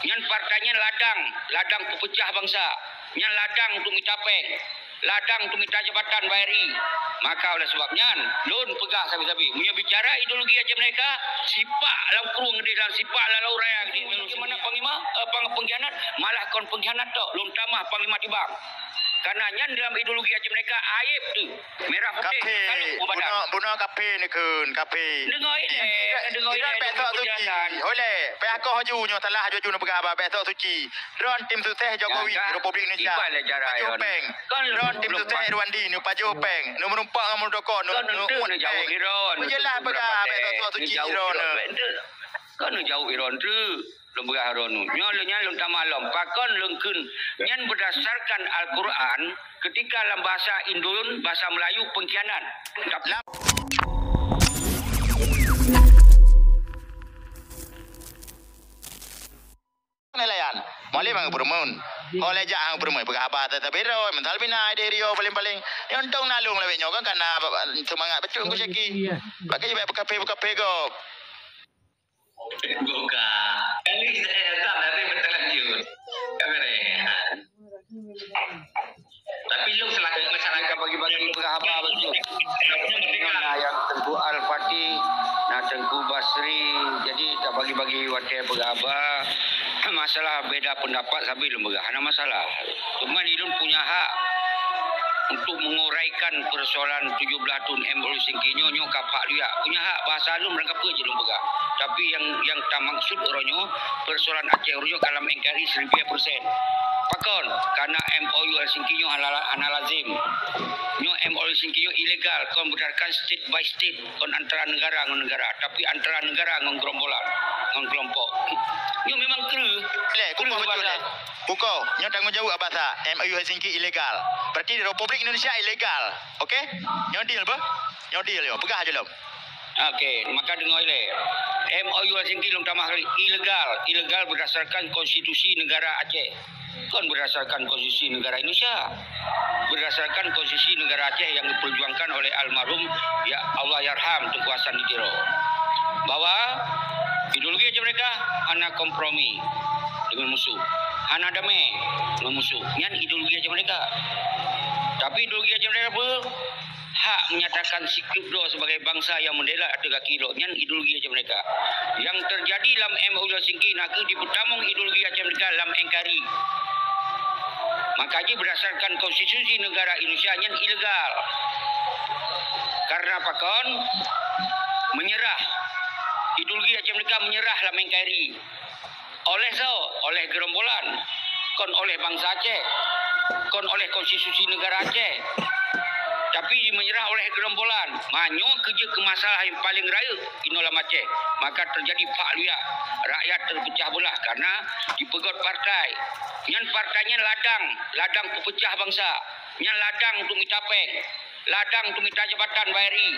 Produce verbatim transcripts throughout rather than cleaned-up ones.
Nyan partai nyan ladang, ladang peupeucah bansa. Nyan ladang untuk mita péng, ladang untuk mita jabatan bak R I. Maka oleh sebab nyan, lôn peugah sabe-sabe, meunyoe bicara ideologi Aceh Merdeka, sipak lam krueng deh dan sipak lam laurai deh. Bagaimana panglima, eh, pang-, pengkhianat? Malah kon pengkhianat tok, lôn tamah panglima tibang. Karena nyan dalam ideologi Aceh Merdeka aib tu. Merah putih, kafé, bunoe, bunoe kafé ni kheun, kafé. Deungoe ilée, deungoe ilée, Iran bèk sok suci. Hôi lé, payah koh laju nyoe salah laju neupeugah haba bèk sok suci. Droen tim sukses Jokowi, Republik Indonesia. Pajoh péng. Droen tim sukses Irwandi, neupajoh péng. Neumeurumpok ngon Muldoko, neu-, neuuet péng. Neujeulaih peugah bèk sok suci droen. Kon neujaweueb Iran tu. Lôn peugah droeneuh. Nyoe lôn nyan lôn tamah lom. Pakon lôn kheun nyan berdasarkan Al-Quran, ketika lam bahasa Indon, bahasa Melayu pengkhianat. Tapi lam nelayan. Moleh bang peureumeun. Ho lé jak hang peureumeun peugah haba teutabiro, mental bina ideh rio paling-paling. Nyontong nalung lawét nyoe kan karena semangat bacut ku syaki. Pakai jibak beukape-beukape gob. Buka. Kali saya datang dari bertelanjur. Kamera. Tapi lu selaku masyarakat bagi-bagi peugah haba betul. Nah, yang Tengku Al-Fatih, nah Tengku Basri, jadi tak bagi-bagi watèe peugah haba. Masalah beda pendapat sambil peugah, hana masalah. Cuma ulôn punya hak untuk menguraikan persoalan tujuh belas thôn M O U Helsinki nyoe, nyoe ka phak liak. Punya hak bahasa lôn barang kapeue jeuet lôn peugah. Tapi yang, yang tamaksud uroe nyoe, persoalan Aceh uroe nyoe ka lam N K R I seribu persen. Pakon? Karena M O U Helsinki nyoe hana, hana lazim. Nyoe M O U Helsinki nyoe ilegal, kon berdasarkan state by state, kon antara negara ngon negara, tapi antara negara ngon gerombolan, ngon kelompok. Nyoe memang kru. Lé, kukoh betul lé. Kukoh, nyoe tanggung jaweueb bahasa. M O U Helsinki ilegal. Berarti Republik Indonesia ilegal. Oke? Nyoe deal beuh? Nyoe deal nyoe. Peugah aja lom. Oke, maka deungoe lé. M O U Helsinki lôn tamah kali ilegal, ilegal berdasarkan konstitusi negara Aceh. Kon berdasarkan konstitusi negara Indonesia. Berdasarkan konstitusi negara Aceh yang diperjuangkan oleh almarhum, ya Allah yarham, Teuku Hasan di Tiro. Bahwa ideologi Aceh Merdeka hana kompromi dengan musuh. Hana damai dengan musuh. Nyan ideologi Aceh Merdeka. Tapi ideologi Aceh Merdeka apa? Hak menyatakan sikap droe sebagai bangsa yang merdeka ateueh gaki droe, nyan ideologi Aceh Merdeka. Yang terjadi lam M O U Helsinki nakeuh dipeutamong ideologi Aceh Merdeka lam N K R I. Maka jih berdasarkan konstitusi negara Indonesia nyan ilegal. Karena pakon? Menyerah. Ideologi Aceh Merdeka menyerah lam N K R I. Oleh soe? Oleh gerombolan. Kon oleh bansa Aceh. Kon oleh konstitusi negara Aceh. Tapi menyerah oleh gerombolan. Ma nyoe keu jeuet keu masalah nyang paleng rayeuk inoe lam Aceh. Maka terjadi phak luyak. Rakyat terpecah belah karena dipeugöt partai. Nyan partai nyan ladang, ladang peupeucah bansa. Nyan ladang untuk mita péng. Ladang untuk mita jabatan bak R I.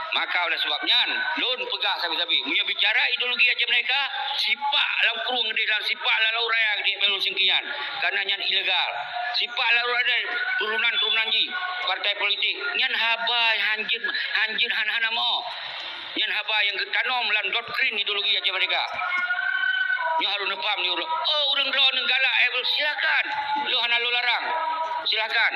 Maka oleh sebab nyan, lôn peugah sabe-sabe, meunyoe bicara ideologi Aceh Merdeka, sipak lam krueng deh dan sipak lam laurai deh M O U Helsinki nyan. Karena nyan ilegal. Sipak lam laurai deh turunan-turunan jih, partai politik. Nyan haba hanjeuet, hanjeuet hana-hana mo. Nyan haba nyang geutanom lam doktrin ideologi Aceh Merdeka. Nyoe harôh neupaham nyoe. Oh, ureuëng droeneuh galak, eh, silakan. Lôn hana lôn larang. Silakan.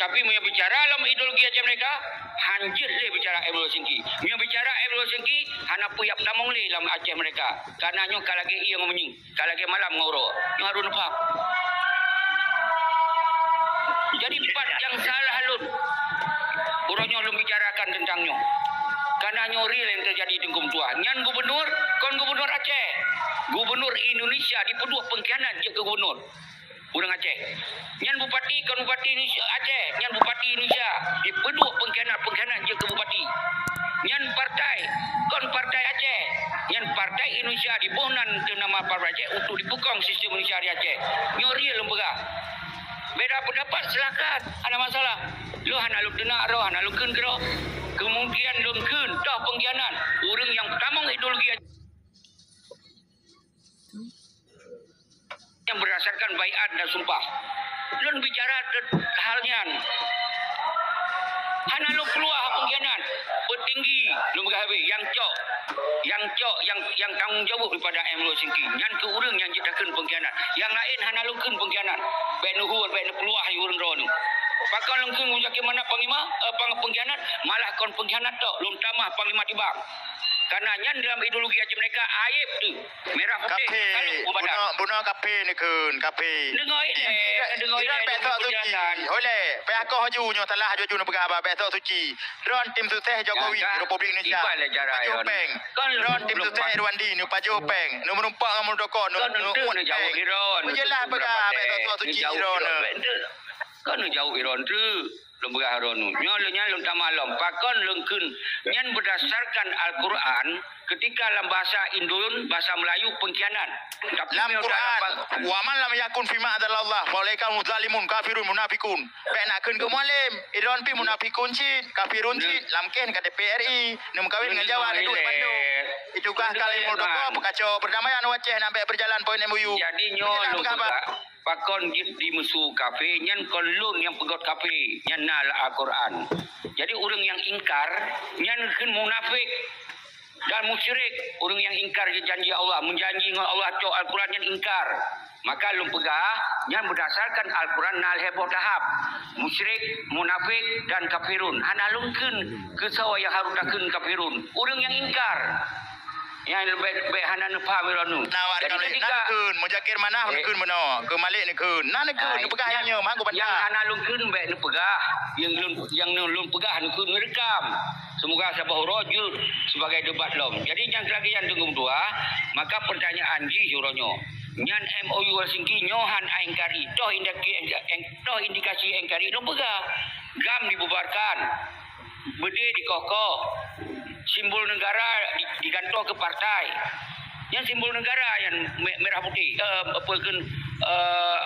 Tapi meunyoe bicara lam ideologi Aceh Merdeka, hanjeuet lé bicara M O U Helsinki. Meunyoe bicara M O U Helsinki, hana peue jak peutamong lé lam Aceh Merdeka. Karena nyoe ka lagée ié ngon meunyeue. Ka lagée malam ngon uroe. Nyoe harôh neupaham. Jadi, pat nyang salah lôn. Uroe nyoe lôn bicarakan teuntang nyoe. Karena nyoe real nyang teujadi di Teungku Meutuah. Nyan gubunur, kon gubunur Aceh. Gubunur Indonesia dipeuduek pengkhianat jeuet keu gubunur. Ureuëng Aceh. Nyan bupati, kon bupati Indonesia Aceh. Nyan bupati Indonesia dipeuduek pengkhianat-pengkhianat jeuet keu bupati. Nyan partai, kon partai Aceh. Nyan partai Indonesia diboh nan teuh nama partai Aceh untuk dipeukong sistem Indonesia di Aceh. Nyoe real lôn peugah. Beda pendapat, silakan. Hana masalah. Lôn hana lôn teunak droe, hana lôn kheun keu droe. Kemungkinan lôn kheun, toh pengkhianat. Ureuëng nyang peutamong ideologi Aceh. Yang berdasarkan baiat dan sumpah. Lôn bicara te-, hal nyan. Hana lôn keuluwa pengkhianat. Peutinggi, lôn peugah habéh, nyang cok, nyang cok, nyang, nyang tanggong jaweueb daripada M O U Helsinki. Nyan keuh ureuëng nyang jeuet takheun pengkhianat. Kheun pengkhianat, bèk neuhue, bèk neupeuluah ureueng droeneuh. Pakon lôn kheun Muzakir Manaf panglima, eh, pang-, pengkhianat, malah kon pengkhianat tok, lôn tamah panglima tibang. Karena nyan dalam ideologi Aceh Merdeka, aib tu. Merah putih, kafé, bunoe, bunoe kafé neukheun, kafé. Deungö ilèe, deungö ilèe, bèk sok suci. Hôi lé, payah koh laju nyoe salah laju neupeugah haba bèk sok suci. Droen tim sukses Jokowi Republik Indonesia. Pajoh péng. Droen tim sukses Irwandi neupajoh péng. Neumeureumpok ngon Muldoko, neu-, neuuet péng. Neujeulaih peugah bèk sok suci droen. Kon neujaweueb droen tu. Lôn peugah droen. Nyoe lôn nyan lôn tamah lom. Pakon lôn kheun nyan berdasarkan Al-Quran, ketika lam bahasa Indon, bahasa Melayu pengkhianat. Tapi lam Quran, "Wa man lam yakun fima anzalallah, fa ulaika humuz zalimun, kafirun, munafikun." Bèk na kheun keu mualem, idon pih munafikun cit, kafirun cit, lam kèh ka T P R I, neumeukawen ngon Jawa, neudok bandum. Itu gah kalimat toko, peukaco perdamaian Aceh nambah berjalan poin M O U. Jadi nyoe lôn peugah, pakon jeuet dimeusu kafé, nyan kon lôn nyang peugöt kafé, nyan na lam Al-Quran. Jadi ureueng nyang ingkar, nyan kheun munafik. Dan musyrik, ureueng nyang ingkar janji Allah, meujanji ngon Allah cok Al-Quran nyan ingkar. Maka lôn peugah, nyan berdasarkan Al-Quran na lhèe boh tahap. Musyrik, munafik, dan kafirun. Hana lôn kheun keu soe nyang harôh takheun kafirun. Ureueng nyang ingkar. Nyan bèk, bèk hana neupaham droeneuh. Nah, awak jadi ketika neukheun, Muzakir Manaf neukheun bunoe, keu Malik neukheun. Nah, neukheun, neupeugah nyang nyoe, mangko bantah. Nyang hana lôn kheun bèk neupeugah. Nyang lôn, nyang lôn peugah neukheun neurekam. Seumoga saboh uroe jeuet sibagai debat lom. Jadi nyang lagèe nyan teungku meutuah, maka pertanyaan jih uroe nyoe. Nyan M O U Helsinki nyoe han ingkari, toh indikasi, toh indikasi ingkari lôn peugah. GAM dibubarkan, beudé dikoh-koh, simbol negara di-, digantoh keu partai. Nyan simbol negara nyan me-, merah putih, eh, apa kheun, eh,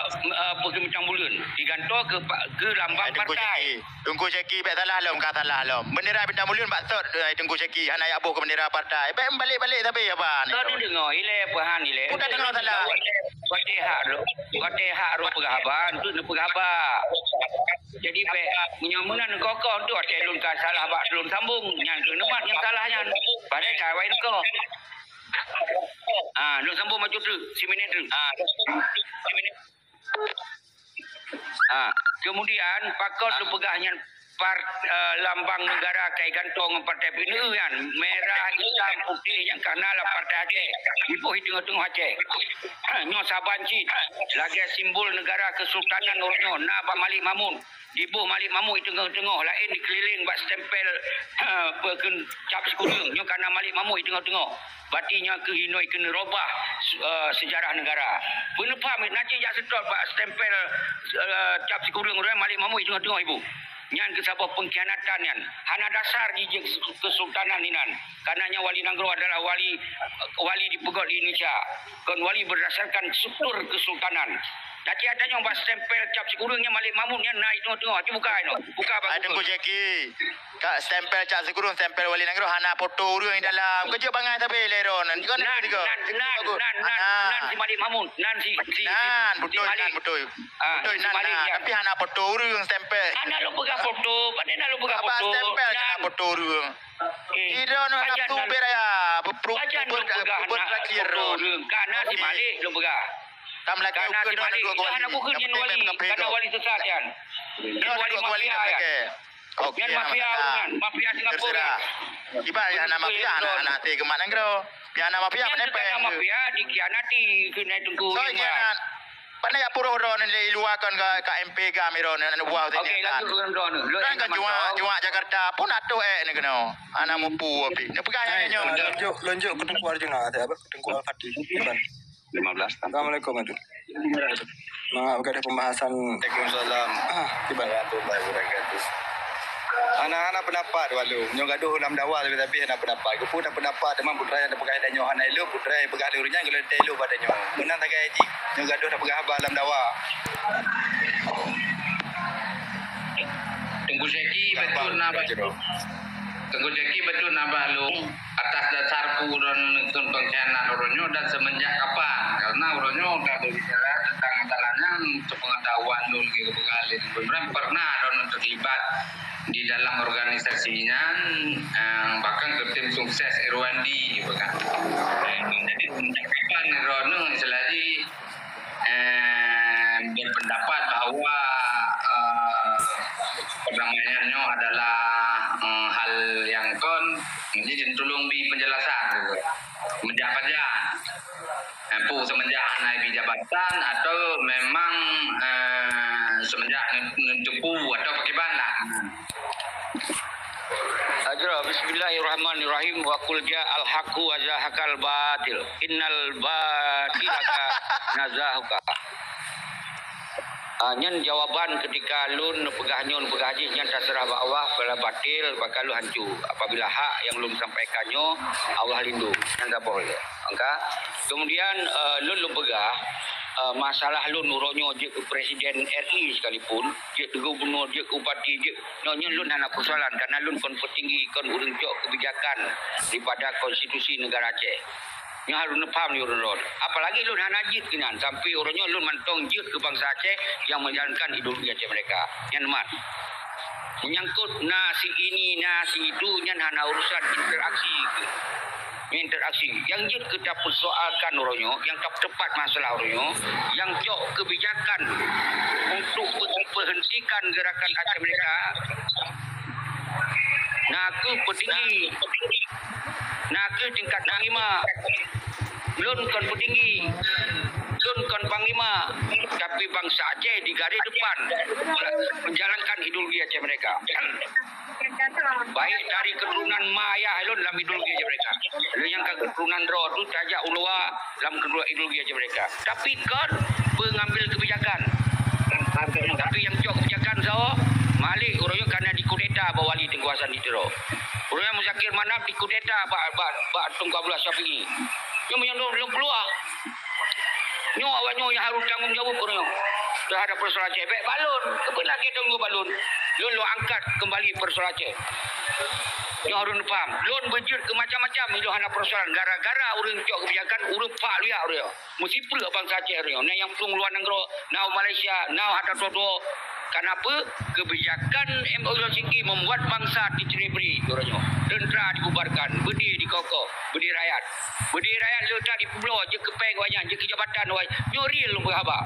apa kheun bintang buleuen, digantoh keu pa-, keu lambang partai. Teungku Syeki, bèk salah lom, ka salah lom. Bendera bintang buleuen bak sot, eh, Teungku Syeki, hana jak boh keu bendera partai. Bèk meubalek-balek sabe haba ni. Ka neudeungoe ilèe, peuhan ilèe. Ka neudeungoe salah. Watèe hak lôn, watèe hak lôn peugah haba, enteuk neupeugah haba. Jadi bèk, meunyoe meunan koh-koh enteuk watèe lôn ka salah bak lôn sambung, nyan keuh neumat nyang salah nyan. Padahai ka awai neukoh. Ah, lôn sambung maju treuk, siminit treuk. Ah, siminit. Ha, kemudian pakon lôn peugah nyan par-, eh, lambang negara ka igantoe ngon partai pineue nyan, merah, itam, putih nyang ka na lam partai Aceh. Diboh i teungoh-teungoh Aceh. Nyoe saban cit lagèe simbol negara kesultanan uroe nyoe na bak Malik Mahmud. Diboh Malik Mahmud i teungoh-teungoh, laén dikeulileng bak stempel, eh, apa kheun cap sikureueng. Nyoe ka na Malik Mahmud i teungoh-teungoh. Berarti nyan keuh inoe keuneuk robah, eh, sejarah negara. Beuneupham, na cit jak seutôt bak stempel, eh, cap sikureueng ureueng Malik Mahmud i teungoh-teungoh iboh. Nyan keuh saboh pengkhianatan nyan. Hana dasar jijak kesultanan inan. Karena nyan wali nanggroe adalah wali, wali dipeugöt di Indonesia. Kon wali berdasarkan struktur kesultanan. Na cit tanyoe bak stempel cap sikureueng nyan Malik Mahmud nyan na i teungoh-teungoh. Cit buka inoe. Buka bak Google. Teungku Syeki. Ka stempel cap sikureueng, stempel wali nanggroe hana foto ureueng di dalam. Keujeuet bangai sabe lé droen. Nan, nan, nan, nan, nan si Malik Mahmud. Nan si, si, nan, si, beutôi, si Malik. Nan, beutôi. Ah, beutôi, si nan, Malik nan. Tapi hana foto ureueng stempel. Hana lôn peugah foto, padahai hana lôn peugah foto. Stempel hana foto ureueng. Eh, idroen nafsu beraya, beupru-, hana lôn peugah foto ureueng. Ka na si Malik lôn peugah. Ka na si Malik. Hana bukan nyan wali, ka na wali sesat nyan. Nyan wali mafia nyan. Oke, nyan mafia ureueng nyan, mafia Singapura. Iba nyang na mafia, aneuk-aneuk teuh geumat nanggroe. Nyang na mafia, nyan penepeng. Mafia dikhianati keuhai Teungku Imran. Pane jak puroh droeneuh lé luwa kon ka, ka M P GAM droeneuh, aneuk buah. Oke, lanjut droeneuh. Kan ka juak, juak Jakarta pun atoh ék nyoe keunoe. Aneuk mupu api. Nyoe peugah nyoe. Lanjut, lanjut ke Teungku Arjuna, Teungku Al-Fatih. Lima belas. Assalamualaikum, Aduh. Nah, bukan ada pembahasan. Waalaikumsalam. Ah, kiban. Warahmatullahi wabarakatuh. Hana, hana pendapat walau. Nyoe gadoh lam dawa tapi, tapi hana pendapat. Keupeue hana pendapat, teuma putra nyang teupeugah tanyoe hana ilok, putra nyang peugah lé ureueng nyan geuleueh ilok bak tanyoe. Meunan sagai jih. Nyoe gadoh teupeugah haba lam dawa. Teungku Syeki betul na. Teungku Syeki betul na bak lôn, atas dasar peue droeneuh kheun pengkhianat uroe nyoe dan semenjak kapan? Karena uroe nyoe ka berbicara tentang masalah nyan, sepengetahuan lôn lagèe geupeugah lé Teungku Imran, pernah droeneuh terlibat di dalam organisasi nyan, eh, bahkan keu tim sukses Irwandi, bahkan. Jadi, semenjak kapan droeneuh, istilah jih, eh, Semenjak hana ibi jabatan atau memang, eh, semenjak nge-, ngeuteupu atau pakriban lah? Hajrah, bismillahirrahmanirrahim. Wa qul ja'al haqqu wa zahaqal batil. Innal batila kana zahuqa. Ah, nyan jawaban ketika lôn peugah nyoe, peugah jih, nyan taserah bak Allah, apabila batil, bak lôn hanco. Apabila hak nyang lôn sampaikan nyoe, Allah lindong. Nyan saboh je. Maka, kemudian, eh, lôn, lôn peugah, eh, masalah lôn uroe nyoe jeuet keu Presiden R I sekalipun, jeuet keu gubernur, jeuet keu bupati, jeuet, nyoe, nyoe lôn hana persoalan, karena lôn kon peutinggi, kon ureueng cok kebijakan daripada konstitusi negara Aceh. Nyoe harôh neupaham lé ureueng droe. Apalagi lôn hana jeuet keunan, sampai uroe nyoe lôn mantong jeuet keu bansa Aceh nyang menjalankan ideologi Aceh merdeka. Nyan mat. Menyangkut na si ini, na si itu, nyan hana urusan interaksi. Interaksi. Nyang jeuet keu tapeusoalkan uroe nyoe, nyang teupat masalah uroe nyoe, nyang cok kebijakan untuk pe-, peuhentikan gerakan Aceh merdeka, na kheueh peutinggi, na kheueh tingkat panglima. Lôn kon peutinggi, lôn kon panglima, tapi bansa Aceh di garis depan menjalankan ideologi Aceh merdeka. Baik dari keturunan ma ayah lôn lam ideologi Aceh merdeka. Lôn nyang ka keturunan droe tu tajak u luwa lam kedudukan ideologi Aceh merdeka. Tapi kon pengambil kebijakan. Tapi nyang cok kebijakan saboh, Malik uroe nyoe karena dikudeta bak wali Teungku Hasan di Tiro. Uroe nyoe Muzakir Manaf dikudeta bak, bak, bak Teungku Abdullah Syafi'i. Nyoe meunyoe lôn, lôn keuluwa. Nyoe awak nyoe nyang harôh tanggong jaweueb uroe nyoe terhadap persoalan Aceh. Bèk bak lôn, keupeue lagèe tanggong jaweueb bak lôn. Lôn, lôn angkat keumbali persoalan Aceh. Nyoe harôh neupaham. Lôn beujeuet keu macam-macam, lôn hana persoalan. Gara-gara ureueng cok kebijakan, ureueng phak luyak uroe nyoe. Meusipreuk bansa Aceh uroe nyoe. Na nyang plueng luwa nanggroe, na u Malaysia, na u hata droe-droe. Kenapa? Kebijakan M O U Helsinki membuat bansa dicelebrate uroe nyoe. Tentera dibubarkan, beudé dikokoh, beudé rakyat. Beudé rakyat le that dipeubloe, jeuet keu péng awaknyan, jeuet keu jabatan awaknyan. Nyoe real lôn peugah haba.